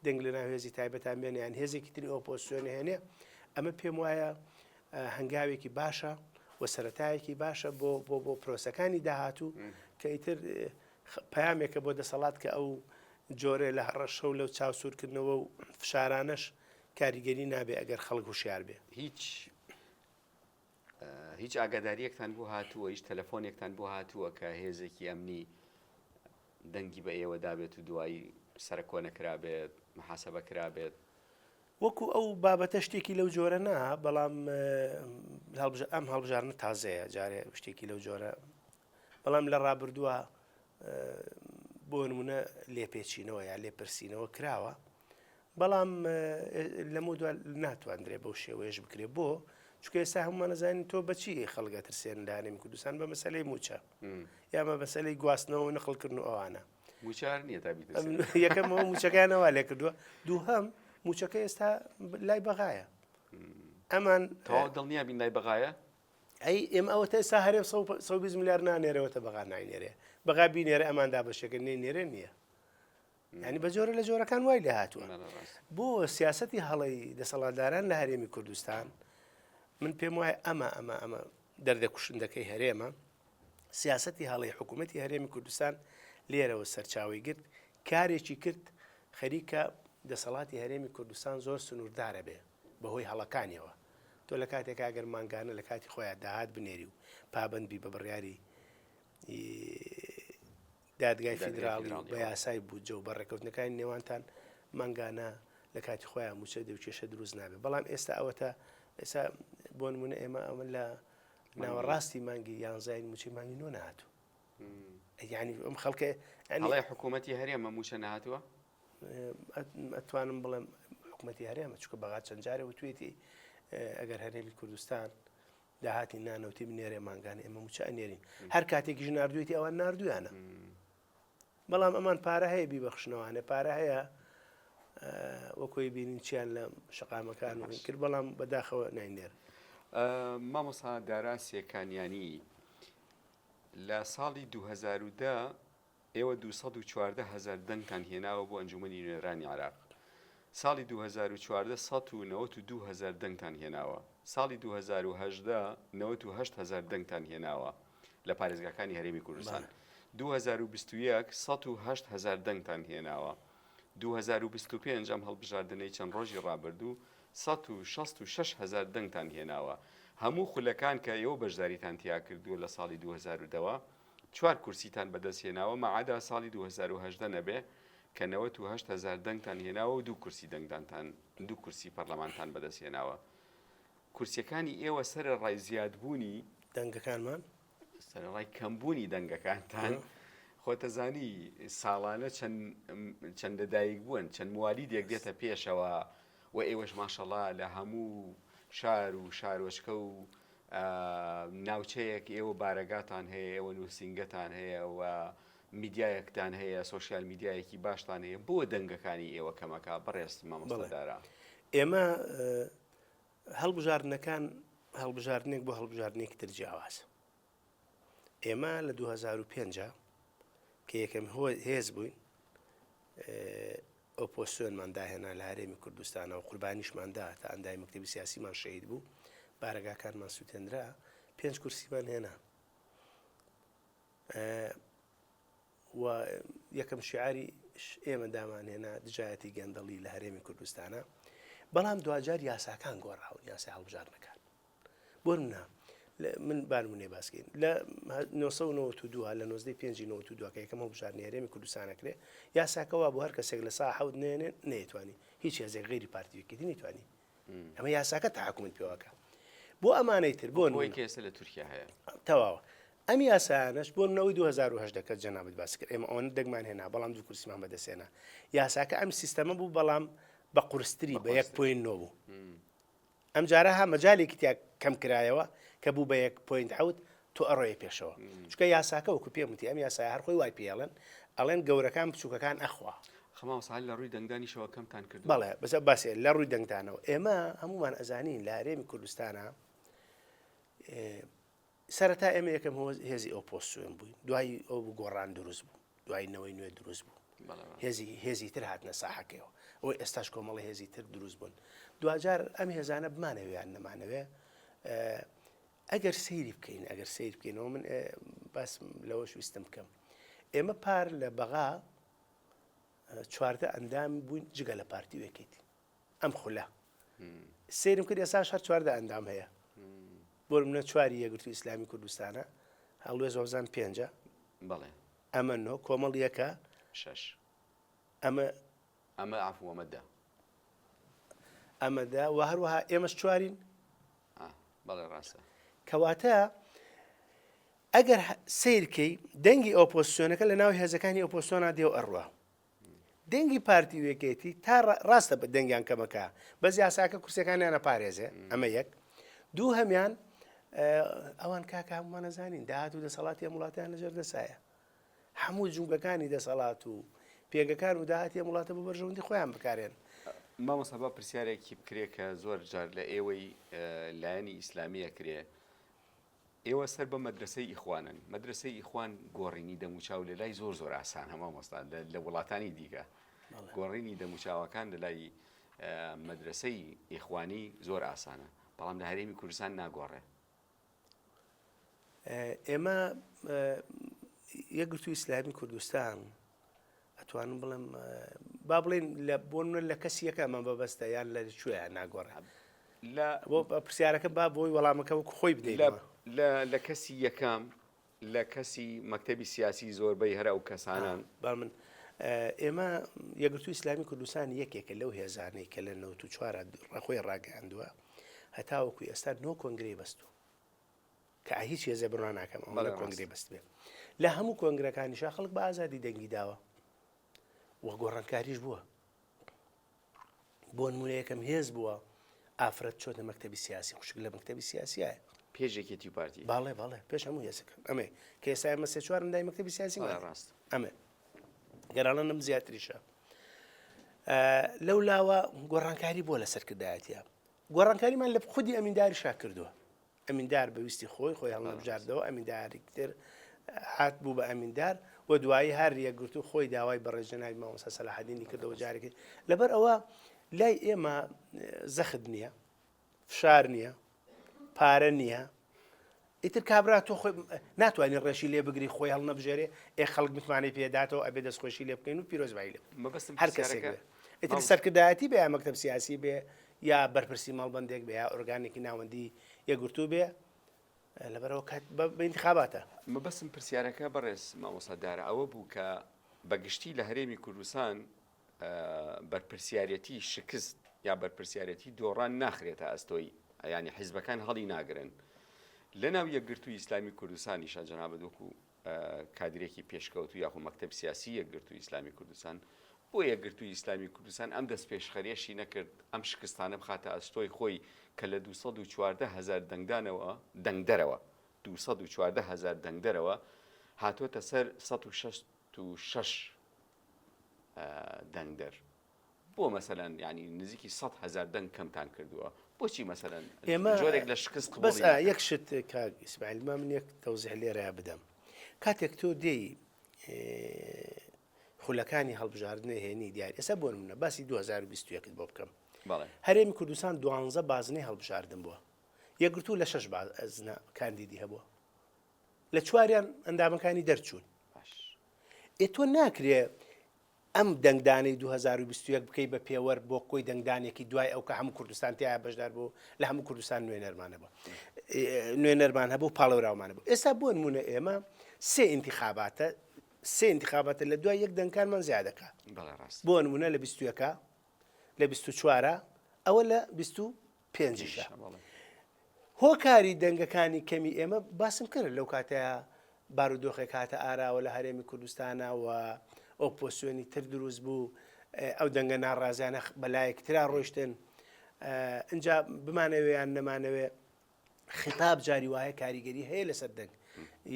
دەنگ لە ناو هێزی تایبەتان بێنێ یان هێزێکی تری ئۆپۆزسیۆن هێنێ ئەمە پێم وایە هەنگاوێکی باشە و سەتایەکی باشە بۆ بۆ بۆ پرۆسەکانی داهاتوو کە ئیتر پەیامێکە بۆ دەسەڵات کە ئەو جۆرە لە هەڕەشە و لەو چاوسوورکردنەوە و فشارانەش کاریگەری نابێ ئەگەر خەڵک هوشیار بێ. هیچ. هیچ ئاگاداریەکتان بۆ هاتووە هیچ تەلەفۆنێکتان بۆ هاتووە کە هێزێکی ئەمنی دەنگی بە ئێوە دابێت و دوایی سەرکۆنە کرابێت محاسبە کرابێت؟ وەکو ئەو بابەتە شتێکی لەو جۆرە نا بەڵام ئەم هەڵبژاردنە تازەیە جارێ شتێکی لەو جۆرە بەڵام لە ڕابردووە بۆ نمونە لێپێچینەوە یا لێپرسینەوە کراوە بەڵام لەمە دو ناتواندرێ بەو شێوەیەش بکرێ بۆ چونکە ئێستا هەمومان ئەزانین تۆ بەچی خەڵک ئەترسێن لە هەرێمی کوردستان بە مەسەلەی موچە یا بە مەسەلەی گواستنەوە و نەقڵکردن و ئەوانە موچە هەر نییە تا بیترسێن. یەکەمەوە موچەکەیانەوە لێ کردووە دووهەم موچەکە ئێستا لای بەغایە ئەمان تەواو دڵنیا بین لای بەغایە؟ ئەی ئێمە ئەوەتە ئێستا هەرێم 120 ملیار نانێرەوەتە بەغا ناینێرێ بەغا بینێرە ئەمان دابەشەکە نێرێ نییە ینی بە جۆرە لە جۆرەکان وای لێ هاتووە بۆ سیاستی هەڵەی دەسەڵاتداران لە هەرێمی کوردستان من پێم وایە ئەمە ئەمە ئەمە دەردە کوشندەکەی هەرێمە سیاستی هەڵەی حکوومەتتی هەرێمی کوردستان لێرەوە سەرچاوی گرت کارێکی کرد خەریکە دەسەڵاتی هەرێمی کوردستان زۆر سنووردارە بێ بەهۆی هەڵەکانیەوە تۆ لە کاتێک ئەگەر مانگانە لە کاتی خۆیان داهات بنێری و پابند بی بە بڕیاری دادگای فیدراڵی و بە یاسای بودجە و بە ڕێکەوتنەکانی نێوانتان مانگانە لە کاتی خۆیان موچە دێ و کێشە دروست نابێت بەڵام ئێستا ئەوەتە ئێستا بۆ نمونە ئێمە ئەمە لە ناوەڕاستی مانگی یانزاین موچەی مانگی نۆ نهاتوو یعنی ئەم خەڵکە ئەڵێ حکوومەتی هەرێمە موچە نهاتووە ئەتوانم بڵێم حکوومەتی هەرێمە چکە بەغا چەند جارێ وتوێتی ئەگەر هەرێمی کوردستان داهاتی نانەوتی بنێرێ مانگانە ئێمە موچە ئەنێرین هەر کاتێکیش نردوێتی ئەوان نردویانە بەڵام ئەمان پارە هەیە بیبەخشنەوانێ پارە هەیە وەکۆی بینین چیان لە شقامەکان و کرد بەڵام بەداخەوە ناینێر. مامۆسا دارا سێکانیانی لە ساڵی 2010 ئێوە 214 هەزار دەنگتان هێناوە بۆ ئەنجومەنی نوێنەرانی عێراق. ساڵی 2014 192 هەزار دەنگتان هێناوە. ساڵی 2018 98 هەزار دەنگتان هێناوە لە پارێزگاکانی هەرێمی کوردستان. 2021 108 هەزار دەنگتان هێناوە. 2025 ئەم هەڵبژاردنەی چەند ڕۆژی ڕابردوو 166 هەزار دەنگتان هێناوە. هەموو خولەکان کە ئێوە بەشداریتان تیا کردووە لە ساڵی 2010ەوە چوار کورسیتان بەدەست هێناوە ماعەدا ساڵی 2018 نەبێ کە 98 هەزار دەنگتان هێناوە و دوو کورسی دەنگدانتان دوو کورسی پەرلەمانتان بەدەست هێناوە کورسیەکانی ئێوە سەرەڕای زیادبوونی دەنگەکانمان سەرەڕای کەمبوونی دەنگەکانتان خۆتەزانی ساڵانە چەند چەند لەدایک بوون چەند موالیدێک دێتە پێشەوە و ئێوەش ماشەڵا لە هەموو شار و شارۆچکە و ناوچەیەک ئێوە بارەگاتان هەیە ئێوە نووسینگەتان هەیە و میدیایەکتان هەیە سۆشیال میدیایەکی باشتان هەیە بۆ دەنگەکانی ئێوە کەمەکە بەڕێز مامۆستا دارا؟ ئێمە هەڵبژاردنەکان هەڵبژاردنێک بۆ هەڵبژاردنێکی تر جیاوازە ئێمە لە 2005 کە یەکەم هێز بووین ئۆپۆزسیۆنمان داهێنا لە هەرێمی کوردستانەوە قوربانیشمان دا تا ئەندامی مەکتەبی سیاسیمان شەهید بوو بارەگاکانمان سوتێنرا پێنج کورسیمان هێنا و یەکەم شعاری ئێمە دامانهێنا دژایەتی گەندەڵی لە هەرێمی کوردستانە بەڵام دواجار یاساکان گۆڕاون یاسای هەڵبژاردنەکان بۆ نمونە من با نمونەی باس کەین لە 992 لە 19 پێنجی 92 کە یەکەم هەڵبژاردنی هەرێمی کوردستان ئەکرێ یاساکە وا بۆ هەر کەسێک لە سا حەوت نێنێ نەیتوانی هیچ هێزێک غەیری پارتی یەکێتی نەیتوانی ئەمە یاساکە تحکمت پێوەکە بۆ ئەمانەی تر بۆ نمونە کە ئێستا لە تورکیا هەیە تەواوە ئەم یاسایانەش بۆ نەوەی 2010 کە جەنابت باس کرد ئێمە ئەوەندە دەنگمان هێنا بەڵام دوو کورسیمان بەدەستهێنا یاساکە ئەم سیستەمە بوو بەڵام بە قورستری بە یەک point نۆ بوو ئەمجارە ها مەجالێکی تیا کەم کرایەوە کە بوو بە یەک point حەوت تۆ ئەڕۆیە پێشەوە چونکە یاساکە وەکو پێم وتی ئەم یاسایە هەر خۆی وای پێڵێن ئەڵێن گەورەکان بچووکەکان ئەخوا. خە مامۆستا هەر لە ڕووی دەنگدانیشەوە کەمتان کردووە؟ بەڵێ بەس باسێ لە ڕووی دەنگدانەوە ئێمە هەموومان ئەزانین لە هەرێمی کوردستانا سەرەتا ئێمە یەکەم هێزی ئۆپۆزسیۆن بووین دوای ئەو بوو گۆڕان دروست بوو دوای نەوەی نوێ دروست بوو هێزی هێزی تر هاتنە ساحەکەیەوە ئەوەی ئێستاش کۆمەڵی هێزی تر دروست بوون دواجار ئەم هێزانە بمانەوێ یان نەمانەوێ ئەگەر سەیری بکەین ئەگەر سیر بکەینەوە من باس لەوەش ویستم بکەم ئێمە پار لە بەغا چواردە ئەندام بووین جگە لە پارتی وێکێتی ئەم خولە سەیرم کرد ئێساش هەر چواردە ئەندام هەیە. بۆ منە چواری یەکگرتوو ئیسلامی کوردستانە هەڵوێست وەبزان پێنجە بەڵێ ئەمە نۆ کۆمەڵ یەکە شەش ئەمە ئەمە عەفو ئەمە دە. ئەمە دە و هەروەها ئێمەش چوارین. ئا بەڵێ ڕاستە. کەواتە ئەگەر سەیرکەی دەنگی ئۆپۆزسیۆنەکە لە ناو هێزەکانی ئۆپۆزسیۆنا دێ و ئەڕوا. دەنگی پارتی و یەکێتی تا ڕاستە بە دەنگیان کەمەکە بەس یاساکە کورسەکانیان ئەپارێزێ ئەمە یەک دوو هەمیان ئەوان کاکە هەمووانەزانین داهات و دەسەڵاتی ئەم وڵاتیان لەژێر دەسایە هەموو جومگەکانی دەسەڵات و پێگەکان و داهاتی ئەم وڵاتە بۆ بەرژەوەندی خۆیان بکارێن. مامۆستا با پرسیارێکی بکرێ کە زۆر جار لە ئێوەی لایەنی ئیسلامی ئەکرێ، ئێوە سەر بە مەدرەسەی ئیخوانن، مەدرەسەی ئیخوان گۆڕینی دەموچاو لە لای زۆر زۆر ئاسانە مامۆستا لە وڵاتانی دیکە گۆڕینی دەموچاوەکان لە لای مەدرەسەی ئیخوانی زۆر ئاسانە بەڵام لە هەرێمی کوردستان ناگۆڕێ. ئێمە یەکگرتوو ئیسلامی کوردستان ئەتوانم بڵێم با بڵێن لە بۆ لە کەسی یەکەمان بەبەستە یان لە کوێ ناگۆڕێ لە بۆ پرسیارەکە با بۆی وەڵامەکە وەکو خۆی بدەیت لە کەسی یەکەم لە کەسی مەکتەبی سیاسی زۆربەی هەر ئەو کەسانان. با من ئێمە یەکگرتوو ئیسلامی کوردستان یەکێکە لەو هێزانەی کە لە 94 ڕەخۆی ڕاگەیاندووە هەتاوەکو ئێستا نۆ کۆنگرەی بەستوو کە هیچ هێزێ بڕوا ناکەم ئەوەندە کۆنگرەی بەستبێ لە هەموو کۆنگرەکانیشا خەڵک بە ئازادی دەنگی داوە و گۆڕانکاریش بووە بۆ نمونە یەکەم هێز بووە ئافرەت چۆتە مەکتەبی سیاسی خوشک لە مەکتەبی سیاسیایە پێش یەکێتی و پارتی باڵێ باڵێ پێش هەموو هێزەکان ئەمێ کە ئێستا ئێمە سێ چوار ئەندامی مەکتەبی سیاسی بەڵێ ڕاست ئەمێ گەراڵەنم زیاتریشە لەو لاوە گۆڕانکاری بووە لە سەرکردایەتە گۆڕانکاریمان لە خودی ئەمینداریشا کردووە ئەمیندار بە ویستی خۆی خۆی هەڵنەبژاردەوە ئەمینداریکتر هات بوو بە ئەمیندار و دوایی هەر یەکگرتوو خۆی داوای بەڕێز جەنابی مامۆستا سەلاحەدینی کردەوە جارێکی لەبەر ئەوە لای ئێمە زەخت نییە فشار نییە پارە نییە ئیتر کابرا تۆ خۆی ناتوانانی ڕێشی لێ بگری خۆی هەڵنەبژێرێ ئێ خەڵک متمانەی پێداتەوە ئەبێ دەستخۆشی لێ بکەین و پیرۆزبایی لێ مەبەستم هەر کەسێک بێ ئیتر سەرکردایەتی بێ یا مەکتەب سیاسی بێ یا بەرپرسی مەڵبەندێک بێ یا ئۆرگانێکی ناوەندی یەکگرتوو بێ لەبەرەوە کات بە ئینتخاباتە. مەبەستم پرسیارەکە بەڕێز مامۆستا دارا ئەوە بوو کە بە گشتی لە هەرێمی کوردستان بەرپرسیارەتی شکست یا بەرپرسیارەتی دۆڕان ناخرێتە ئەستۆی یانی حیزبەکان هەڵی ناگرن لە ناو یەکگرتووی ئیسلامی کوردستانیشا جەنابت وەکو کادرێکی پێشکەوتوو یاخۆ مەکتەب سیاسی یەکگرتووی ئیسلامی کوردستان بۆ یەکگرتووی ئیسلامی کوردستان ئەم دەستپێشخەریەشی نەکرد ئەم شکستانە بخاتە ئەستۆی خۆی کە لە 214 هەزار دەنگدانەوە دەنگدەرەوە 214 هەزار دەنگدەرەوە هاتۆتە سەر 166 دەنگدەر بۆ مەسەلەن یانی نزیکی 100 هەزار دەنگ کەمتان کردووە بۆچی مەسەلەن ئێمە جۆرێک لە شکست بەس قبوڵی ناکەن؟ یەک شت کاک ئیسماعیل ما من یەک تەوزیح لێرەیا بدەم کاتێک تۆ دێی خولەکانی هەڵبژاردنە هێنی دیار ئێستا بۆ نمونە باسی 2021 بۆ بکەم بەڵێ هەرێمی کوردستان دوانزە بازنەی هەڵبژاردن بووە یەکگرتوو لە شەش بازنە کاندیدی هەبووە لە چواریان ئەندامەکانی دەرچوون باش ئێ تۆ ناکرێ ئەم دەنگدانەی 2021 بکەی بە پێوەر بۆ کۆی دەنگدانێکی دوای ئەو کە هەموو کوردستان تیایا بەشدار بوو لە هەموو کوردستان نوێنەرمان هەبوو نوێنەرمان هەبوو پاڵێوراومان هەبوو ئێستا بۆ نمونە ئێمە سێ ئینتیخاباتە سێ ئینتیخاباتە لە دوای یەک دەنگکانمان زیادەکە بەڵێ ڕاست بۆ نمونە لە 21 لە 24 ئەوە لە 25 هۆکاری دەنگەکانی کەمی ئێمە باسم کرد لەو کاتەیا بارودۆخێک هاتە ئاراوە لە هەرێمی کوردستانا و ئۆپۆسیۆنی تر دروست بوو ئەو دەنگە ناڕازیانە بەلایەک ترا ڕۆیشتن ئینجا بمانەوێ یان نەمانەوێ خیتاب جاری وایە کاریگەری هەیە لەسەر دەنگ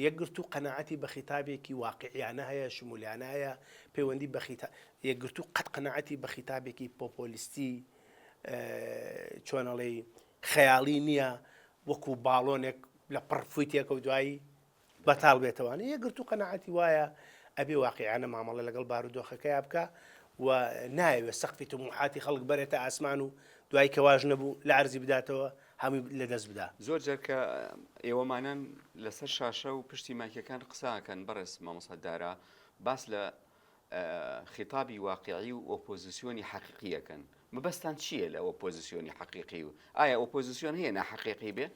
یەکگرتوو قەناعەتی بە خیتابێکی واقعیانە هەیە شمولیانە هەیە پەیوەندی بە خیتا یەکگرتوو قەت قەناعەتی بە خیتابێکی پۆپۆلیستی چۆنەڵێی خەیاڵی نییە وەکو باڵۆنێک لە پڕ فوی تێکە و دوایی بەتاڵ بێتەوانە یەکگرتوو قەناعەتی وایە ئەبێ واقیعانە مامەڵە لەگەڵ بارودۆخەکەیا بکا و نایەوێت سەقفی تموحاتی خەڵک بەرێتە ئاسمان و دوایی کە واش نەبوو لە عەرزی بداتەوە هەمووی لەدەست بدا. زۆر جار کە ئێوەمانان لەسەر شاشە و پشتی مایکەکان قسە ئەکەن بەڕێز مامۆستا دارا باس لە خیتابی واقیعی و ئۆپۆزیسیۆنی حەقیقی ئەکەن مەبەستان چییە لە ئۆپۆزیسیۆنی حەقیقی و ئایا ئۆپۆزیسیۆن هەیە ناحەقیقی بێ؟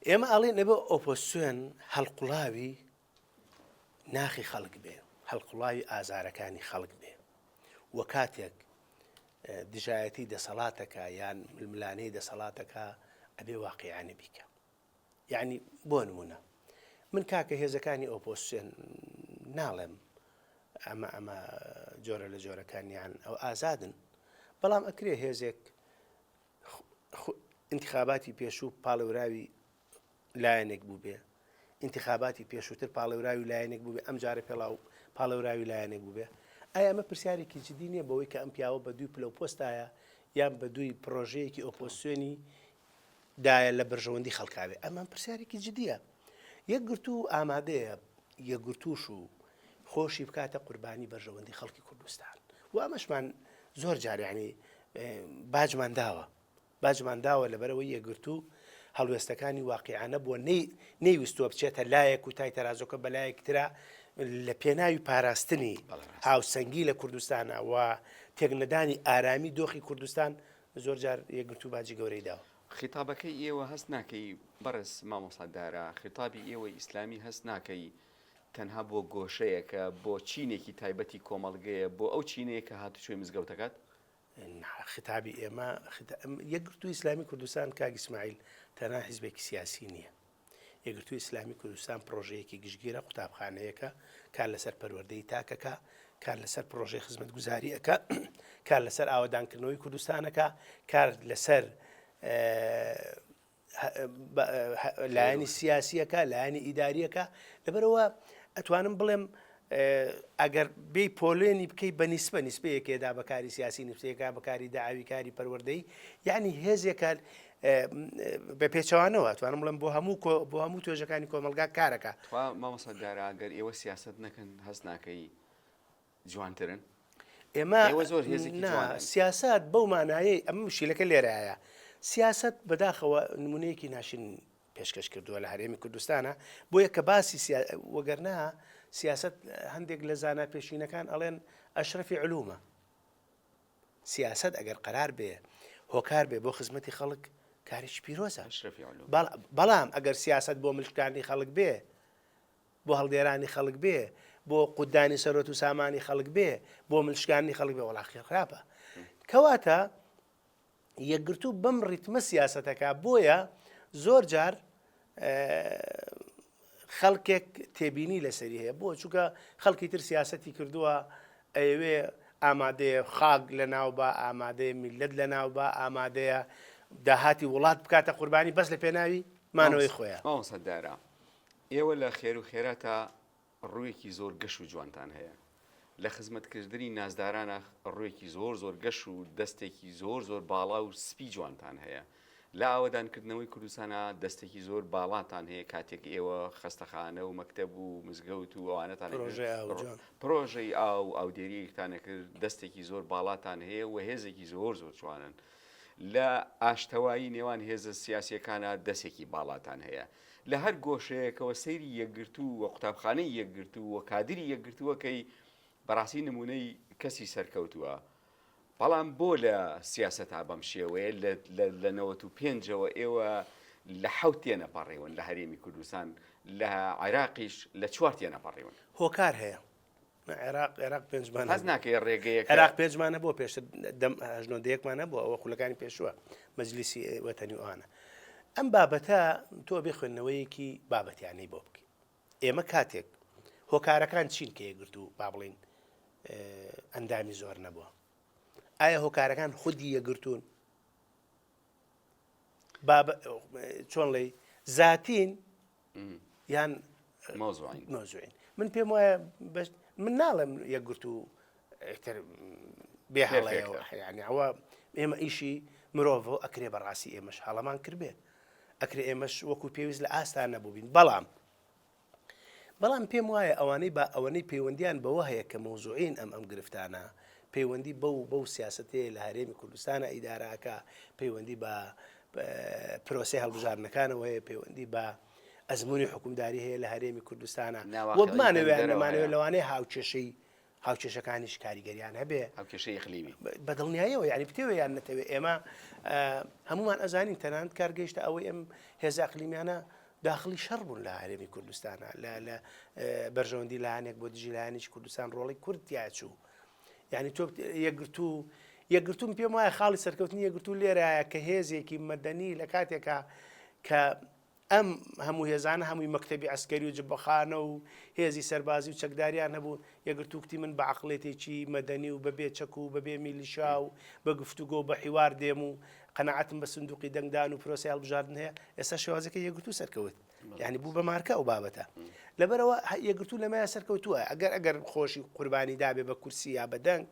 ئێمە ئەڵێن ئەبێ ئۆپۆزسیۆن هەڵقوڵاوی ناخی خەڵک بێ، هەڵقوڵاوی ئازارەکانی خەڵک بێ و کاتێک دژایەتی دەسەڵاتەکە یان ململانێی دەسەڵاتەکە ئەبێ واقیعانە بیکە. یعنی بۆ نمونە من کاکە هێزەکانی ئۆپۆزسیۆن ناڵێم ئەمە ئەمە جۆرە لە جۆرەکانیان ئەو ئازادن بەڵام ئەکرێ هێزێک ئینتخاباتی پێشوو پاڵێوراوی لایەنێک بووبێ، ئینتخاباتی پێشووتر پاڵێوراوی لایەنێک بووبێ، ئەمجارە پێڵاو پاڵێوراوی لایەنێک بووبێ. ئایا ئەمە پرسیارێکی جدی نییە بەوەی کە ئەم پیاوە بە دووی پلە و پۆستایە یان بە دووی پڕۆژەیەکی ئۆپۆزسیۆنی دایە لە بەرژەوەندی خەڵکا بێ؟ ئەمە پرسیارێکی جدییە. یەکگرتوو ئامادەیە یەکگرتووش و خۆشی بکاتە قوربانی بەرژەوەندی خەڵکی کوردستان و ئەمەشمان زۆر جار یانی باجمان داوە. باجمان داوە لەبەرئەوەی یەکگرتوو هەڵوێستەکانی واقیعانە بووە نەی نەیویستووە بچێتە لایەک و تای تەرازۆکە بەلایەکی ترا لە پێناوی پاراستنی هاوسەنگی لە کوردستانە و تێکنەدانی ئارامی دۆخی کوردستان زۆر جار یەکگرتوو باجی گەورەی داوە. خیتابەکەی ئێوە هەست ناکەی بەڕێز مامۆستا دارا خیتابی ئێوەی ئیسلامی هەست ناکەی تەنها بۆ گۆشەیەکە بۆ چینێکی تایبەتی کۆمەڵگەیە بۆ ئەو چینەیە کە هاتوچۆی مزگەوتەکات؟ خیتابی ئێمە یەکگرتووی ئیسلامی کوردستان کاک ئیسماعیل تەنها حیزبێکی سیاسی نییە. یەکگرتووی ئیسلامی کوردستان پڕۆژەیەکی گشتگیرە، قوتابخانەیەکە، کار لەسەر پەروەردەی تاکەکە، کار لەسەر پڕۆژەی خزمەتگوزاری ئەکا، کار لەسەر ئاوەدانکردنەوەی کوردستانەکە، کار لەسەر لایەنی سیاسیەکە لایەنی ئیداریەکە لەبەرەوە ئەتوانم بڵێم ئەگەر بێ پۆلێنی بکەی بە نیسبە نیسبەیەکێدا بەکاری سیاسی نووسەکە بەکاری داوی کاری پەروەردەی یعنی هێزێکە بە پێچەوانەوە توانم بڵێم بۆ هەموو بۆ هەموو توێژەکانی کۆمەلگا کارەکە مامۆستا دارا گەر ئێوە سیاست نەکەن هەست ناکەی جوانترن؟ ئێمە ئێوە زۆر هێزێکی نا جوانن. سیاسەت بەو مانایەی ئەمە مشکیلەکە لێرەیە سیاسەت بەداخەوە نمونەیەکی ناشرین پێشکەش کردووە لە هەرێمی کوردستانە بۆیە کە باسی سیا... وەگەرنا سیاسەت هەندێک لە زانا پێشینەکان ئەڵێن ئەشرەفی علومە سیاسەت ئەگەر قەرار بێ هۆکار بێ بۆ خزمەتی خەڵک کارێکی پیرۆزە ئەشرەفی علوم بەڵام ئەگەر سیاسەت بۆ ملشکاندنی خەڵک بێ بۆ هەڵدێرانی خەڵک بێ، بۆ قوتدانی سەروەت و سامانی خەڵک بێ، بۆ ملشکاندنی خەڵک بێ وەڵا خراپە. کەواتە یەکگرتوو بەم ڕیتمە سیاسەتەکە بۆیە زۆر جار خەڵکێک تێبینی لەسەری هەیە بۆ چونکە خەڵکی تر سیاسەتی کردووە ئەیەوێ ئامادەیە خاک لەناو با ئامادەیە میلەت لەناو با ئامادەیە داهاتی وڵات بکاتە قوربانی بەس لە پێناوی مانەوەی خۆیان. مامۆستا دارا ئێوە لە خێر و خێراتا ڕوویەکی زۆر گەش و جوانتان هەیە. لە خزمەتکردنی نازدارانا ڕوویەکی زۆر زۆر گەش و دەستێکی زۆر زۆر باڵا و سپی جوانتان هەیە. لە ئاوەدانکردنەوەی کوردستانا دەستێکی زۆر باڵاتان هەیە کاتێک ئێوە خەستەخانە و مەکتەب و مزگەوت و ئەوانەتان ئەکرد، پرۆژەی ئاو جوان. پرۆژەی ئاو و ئاودێرییەکتان ئەکرد، دەستێکی زۆر باڵاتان هەیە و هێزێکی زۆر زۆر جوانن. لە ئاشتەوایی نێوان هێزە سیاسییەکانا دەستێکی باڵاتان هەیە. لە هەر گۆشەیەکەوە سەیری یەکگرتوو و قوتابخانەی یەکگرتوو و کادری یەکگرتووەکەی بەڕاستی نموونەی کەسی سەرکەوتووە. بەڵام بۆ لە سیاسەتا بەم شێوەیە لە 95ەوە ئێوە لە حەوت تێنەپەڕیون لە هەرێمی کوردستان لە عێراقیش لە چوار تێنەپەڕیون؟ هۆکار هەیە. عێراق عێراق پێنجمان هەست ناکەی ڕێگەیەکە عێراق پێنجمان هەبووە پێشتر دەم هەژنۆدەیەکمان هەبووە ئەوە خولەکانی پێشووە مەجلیسی وەتەنی و ئەوانە ئەم بابەتە تۆ بێ خوێندنەوەیەکی بابەتیانەی بۆ بکەی ئێمە کاتێک هۆکارەکان چین کە یەکگرتوو با بڵین ئەندامی زۆر نەبووە ئایا هۆکارەکان خودی یەکگرتوون چۆن ڵێ زاتین یان مەوزوعین من پێم وایە من ناڵێم یەکگرتو ئیتر بێ هەڵەیەوە یعنی ئەوە ئێمە ئیشی مرۆڤ ئەکرێ بەڕاستی ئێمەش هەڵەمان کردبێ ئەکرێ ئێمەش وەکو پێویست لە ئاستا نەبووبین بەڵام بەڵام پێم وایە ئەوانەی با ئەوەنەی پەیوەندیان بەوە هەیە کە مەوزوعین ئەم ئەم گرفتانە پەیوەندی بەو بەو سیاسەتەیە لە هەرێمی کوردستانە ئیدارە ئەکا پەیوەندی بە پرۆسەی هەڵبژاردنەکانەوە هەیە پەیوەندی بە ئەزموونی حکومداری هەیە لە هەرێمی کوردستانە وە بمانەوێ نەمانەوێ لەوانەیە هاوکێشەی. هاوکێشەکانیش کاریگەریان هەبێ. هاوکێشەی ئیقلیمی. بە دڵنیاییەوە یانی بتەوێ یان نەتەوێ ئێمە هەموومان ئەزانین تەنانەت کار گەیشتە ئەوەی ئەم هێزە ئەقلیمیانە داخڵی شەڕ بوون لە هەرێمی کوردستانە لە لە بەرژەوەندی لایەنێک بۆ دژی لایەنێکی کوردستان ڕۆڵی کورد تیاچوو یعنی تۆ یەکگرتوو یەکگرتووم پێم وایە خاڵی سەرکەوتنی یەکگرتوو لێرایە کە هێزێکی مەدەنی لە کاتێکا کە ئەم هەموو هێزانە هەمووی مەکتەبی عەسکەری و جبەخانە و هێزی سەربازی و چەکداریان هەبوو، یەکگرتوو کوتی من بە عەقڵێتێکی مەدەنی و بەبێ چەک و بەبێ میلیشا و بە گفتوگۆ و بە حیوار دێم و قەناعەتم بە سندوقی دەنگدان و پرۆسەی هەڵبژاردن هەیە، ئێستا شێوازەکەی یەکگرتوو سەرکەوت. یانی بوو بە مارکە ئەو بابەتە. لەبەرئەوە یەکگرتوو لەمەیا سەرکەوتووە، ئەگەر ئەگەر خۆشی قوربانی دابێ بە کورسی یا بە دەنگ،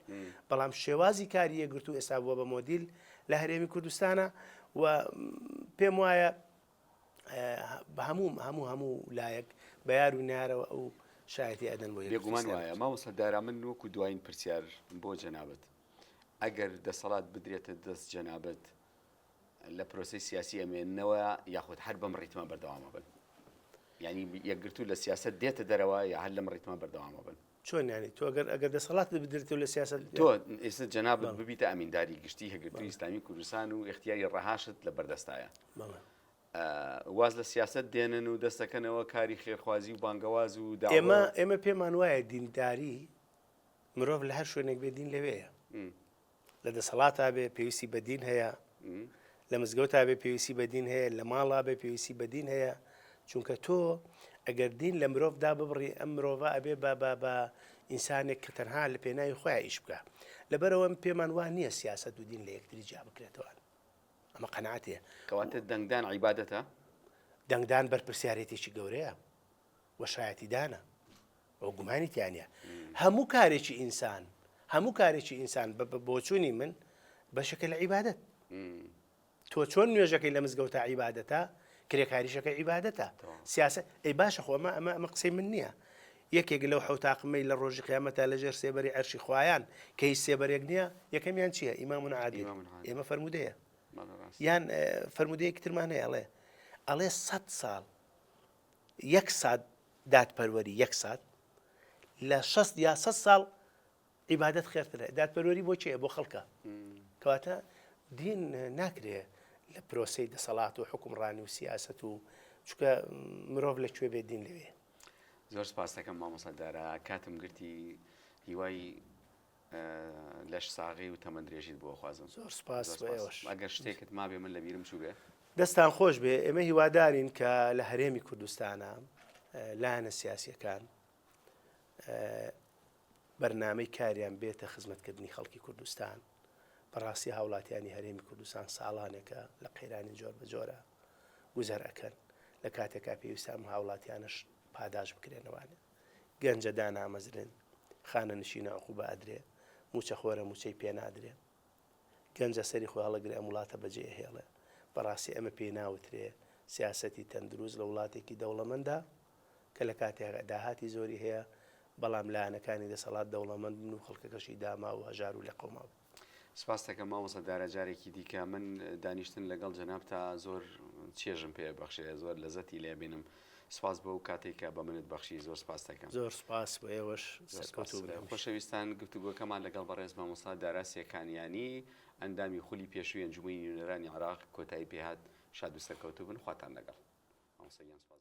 بەڵام شێوازی کاری یەکگرتوو ئێستا بووە بە مۆدیل لە هەرێمی کوردستانا و پێم وایە هەموو هەموو هەموو لایەک بە یار و نارەوە ئەو شایەتی ئەدەن بۆ بێگومان وایە مامۆستا دارا من وەکو دوایین پرسیار بۆ جەنابت ئەگەر دەسەڵات بدرێتە دەست جەنابت لە پرۆسی سیاسی ئەمێنەوە یاخود هەر بەم ڕیتمە بەردەوامە بن یعنی یەکگرتوو لە سیاست دێتە دەرەوە یا هەر لەم ڕیتمە بەردەوامە بن چۆن یانی تۆ گەر ئەگەر دەسەڵاتت بدرێتەوە لە سیاسەت تۆ ئێستا جەنابت ببیتە ئەمینداری گشتی یەکگرتووی ئیسلامی کوردستان و ئیختیاری ڕەهاشت لە بەردەستایە واز لە سیاسەت دێنن و دەستەکەنەوە کاری خێرخوازی و بانگەواز و داوا ئێمە ئێمە پێمان وایە دینداری مرۆڤ لە هەر شوێنێک بێ دین لەوێیە لە دەسەڵاتا بێ پێویستی بە دین هەیە، لە مزگەوتا بێ پێویستی بە دین هەیە، لە ماڵا بێ پێویستی بە دین هەیە، چونکە تۆ ئەگەر دین لە مرۆڤ داببڕی ئەم مرۆڤە ئەبێ بە بە بە ئینسانێک کە تەنها لە پێناوی خۆیا ئیش بکا. لەبەرئەوە من پێمان وا نییە سیاسەت و دین لە یەکتری جیا بکرێتەوە. ئەمە قەناعەتێ. کەواتە دەنگدان عیبادەتە؟ دەنگدان بەرپرسیارێتێکی گەورەیە و شایەتیدانە. ئەوە گومانی تیا نییە. هەموو کارێکی ئینسان، هەموو کارێکی ئینسان بە بۆچوونی من بەشێکە لە عیبادەت. تۆ چۆن نوێژەکەی لە مزگەوتە عیبادەتە، کرێکاریشەکە عیبادەتە. سیاسە ئەی باشە خۆ ئەمە ئەمە ئەمە قسەی من نییە. یەکێک لەو حەوتاقمەی لە ڕۆژی قیامەتا لەژێر سێبەری عەرشی خوایان کە هیچ سێبەرێک نییە، یەکەمیان چییە؟ ئیمام عادل. ئێمە فەرموودەیە. یان فەرموودەیەکی ترمان هەیە ئەڵێ ئەڵێ سەد ساڵ یەک سات دادپەروەری یەک سات لە شەست یا سەد ساڵ عیبادەت خێرترە دادپەروەری بۆ کێیە بۆ خەڵکە کەواتە دین ناکرێ لە پرۆسەی دەسەڵات و حکومڕانی و سیاسەت و چونکە مرۆڤ لە کوێ بێت دین لەوێ زۆر سپاس دەکەم مامۆستا دارا کاتم گرتی هیوای لەش ساغی و تەمەن درێژیت بۆ خوازم. زۆر سپاس بۆ ئێوەش. ئەگەر شتێکت مابێ من لەبیرم چووبێ. دەستان خۆش بێ ئێمە هیوادارین کە لە هەرێمی کوردستانە لایەنە سیاسیەکان بەرنامەی کاریان بێتە خزمەتکردنی خەڵکی کوردستان بەڕاستی هاوڵاتیانی هەرێمی کوردستان ساڵانێکە لە قەیرانی جۆر بە جۆرە گوزەر ئەکەن لە کاتێکا پێویستە ئەم هاوڵاتیانش پاداش بکرێنەوانێ گەنجە دانامەزرێن، خانەنشینە عقوبە ئەدرێ، موچەخۆرە موچەی پێ نادرێ، گەنجە سەری خۆی هەڵەگرێ ئەم وڵاتە بەجێ ئەهێڵێ. بەڕاستی ئەمە پێی ناوترێ سیاسەتی تەندروست لە وڵاتێکی دەوڵەمەندا کە لە کاتێکا داهاتی زۆری هەیە بەڵام لایەنەکانی دەسەڵات دەوڵەمەند بن و خەڵکەکەشی داماو و هەژار و لێقەوماو بن. سپاست دەکەم مامۆستا دارا جارێکی دیکە من دانیشتن لەگەڵ جەنابتا زۆر چێژم پێ بەخشێ زۆر لەزەتی لێ بینم سپاس بۆ ئەو کاتێک کە بە منت بەخشی زۆر سپاس دەکەم زۆر سپاس بۆ ئێوەش سەرکەوتوو بن هەمیشە. خۆشەویستان گفتوگۆکەمان لەگەڵ بەڕێز مامۆستا دارا سێکانیانی ئەندامی خولی پێشووی ئەنجومەنی نوێنەرانی عێراق کۆتایی پێهات شاد و سەرکەوتوو بن خواتان لەگەڵ مامۆستا گیان سپاس.